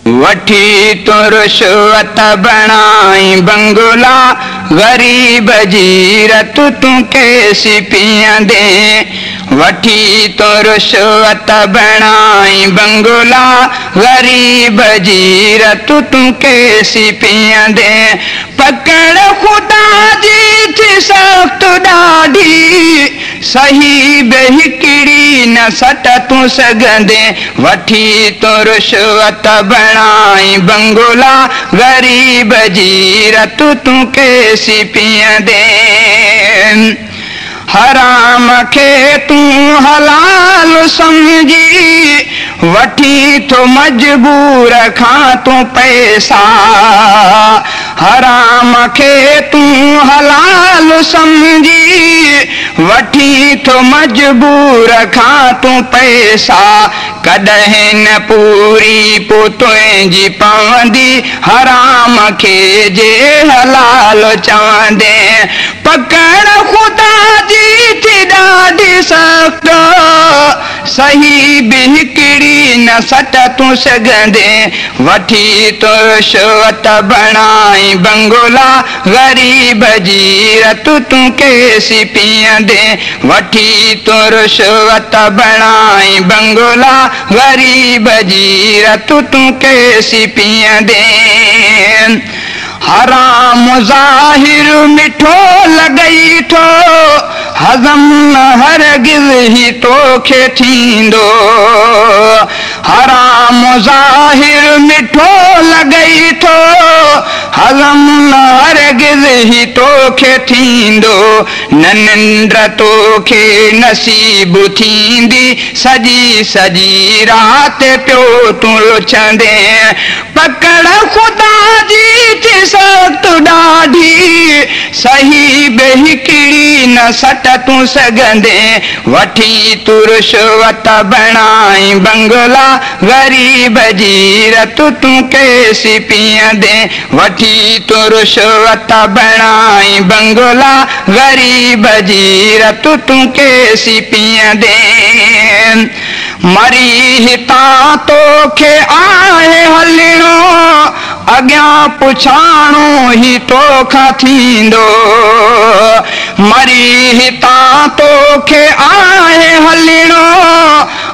वठी तूं रुश्वत बणाई बंगला, गरीब जी रत तूं कैसी पीअंदे। वठी तूं रुश्वत बणाई बंगला, गरीब जी रत तूं कैसी पीअंदे। पकड़ खुदा जी थी सख़्त ॾाढी, सही बे हिकिड़ी न सट तूं सघंदे। वठी तूं रुश्वत बणाई बंगला, गरीब जी रत तूं कैसी पीअंदे। हराम खे तूं हलाल सम्झी, वठी थो मजबूर खां तूं पैसा। हराम खे तूं हलाल सम्झी, वठी थो मजबूर खां तूं पैसा। कॾहिं न पूरी पोइ तुंहिंजी पवंदी, हराम खे जे हलाल चवंदे। पकड़ खुदा जी थी ॾाढी सख़्त, सही बि हिकिड़ी न सट तूं सघंदे। वठी तूं रुश्वत बणाई बंगला, गरीब जी रत तूं कैसी पीअंदे। वठी तूं रुश्वत बणाई बंगला, गरीब जी रत तूं कैसी पीअंदे। हराम ज़ाहिर मिठो लॻई थो, हज़म हरगिज़ ही तोखे थींदो। हराम ज़ाहिर मिठो लॻई थो, हज़म हरगिज़ ही तोखे थींदो। न निंड तोखे नसीब थींदी, सॼी सॼी राति पियो तूं लुछंदे। पकड़ खुदा जी थी सख़्त ॾाढी, सही बे हिकिड़ी न सट तूं सघंदे। वठी तूं रुश्वत बणाई बंगला, गरीब जी रत तूं कैसी पीअंदे। वठी तूं रुश्वत बणाई बंगला, गरीब जी रत तूं कैसी पीअंदे। मरी हितां तोखे आहे हलणो, अॻियां पुछाणो ही तोखां थींदो। मरी हितां तोखे आहे हलणो,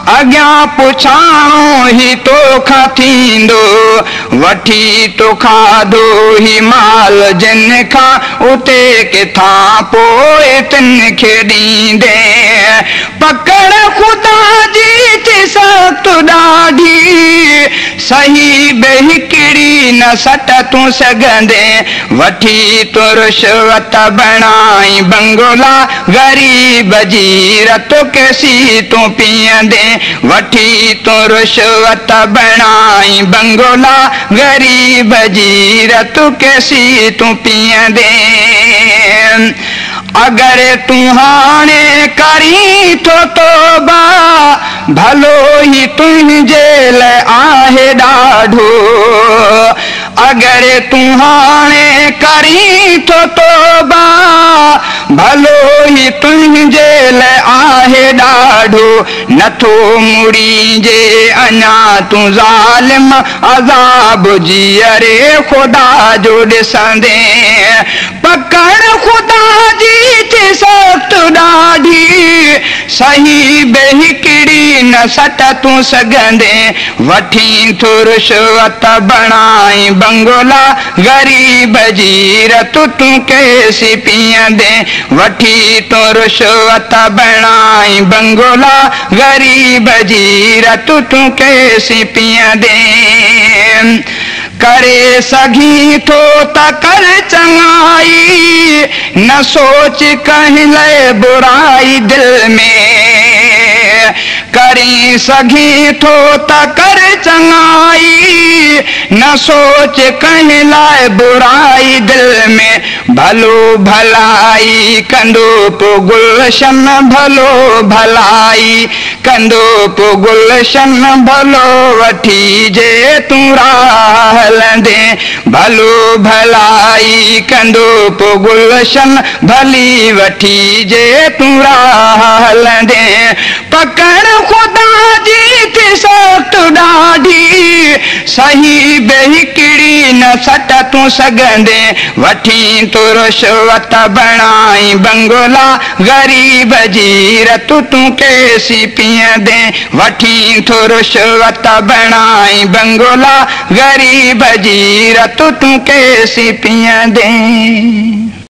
अॻियां पुछाणो ही तोखां थींदो। वठी तो खाधो ही माल जिन खां, उते किथां पोइ तिन खे ॾींदे। पकड़ खुदा जी थी सख़्त ॾाढी, सही बे हिकिड़ी न सट तूं सघंदे। वठी तूं रुश्वत बणाई बंगला, गरीब जी रत कैसी तूं पीअंदे। वठी तूं रुश्वत बणाई बंगला, गरीब जी रत कैसी तूं पीअंदे। अगर तूं हाणे करीं थो तौबा, भलो ही तुंहिंजे लाइ आहे ॾाढो। अगर तूं हाणे करीं थो तौबा, भलो ही तुंहिंजे लाइ आहे ॾाढो। नथो मुड़ीजे अञा तूं ज़ालिम, अज़ाब जी अरे खुदा जो ॾिसंदे। पकड़ खुदा जी थी सख़्त ॾाढी, सही बे हिकिड़ी न सट तूं सघंदे। वठी थो रुश्वत बणाई बंगला, गरीब जी रत तूं कैसी पीअंदे। वठी तूं रुश्वत बणाई बंगला, गरीब जी रत तूं कैसी पीअंदे। करे सघी थो त कर चङाई, न सोच कंहिं लाइ बुराई दिल में। करी सघी थो त कर चङाई, न सोच कंहिं लाइ बुराई दिल में। भलो भलाई कंदो पो गुलशन, भलो भलाई कंदो पो गुलशन, भलो वठी जे तूं राह هلندي. ڀلو ڀلائي ڪندو پوءِ گلشن ڀلي وٺي جي تون راهه هلندي. پڪڙ خدا جي ٿي سخت ڏاڍي، صحيح به هڪڙي نه سٽ تون سگهندي. وٺي تون رشوت بڻائي بنگلا، غريب جي رت تون ڪيسين پيئندي؟ وٺي ٿو رشوت بڻائي بنگلا، غريب جي رت تون ڪيسين پيئندي؟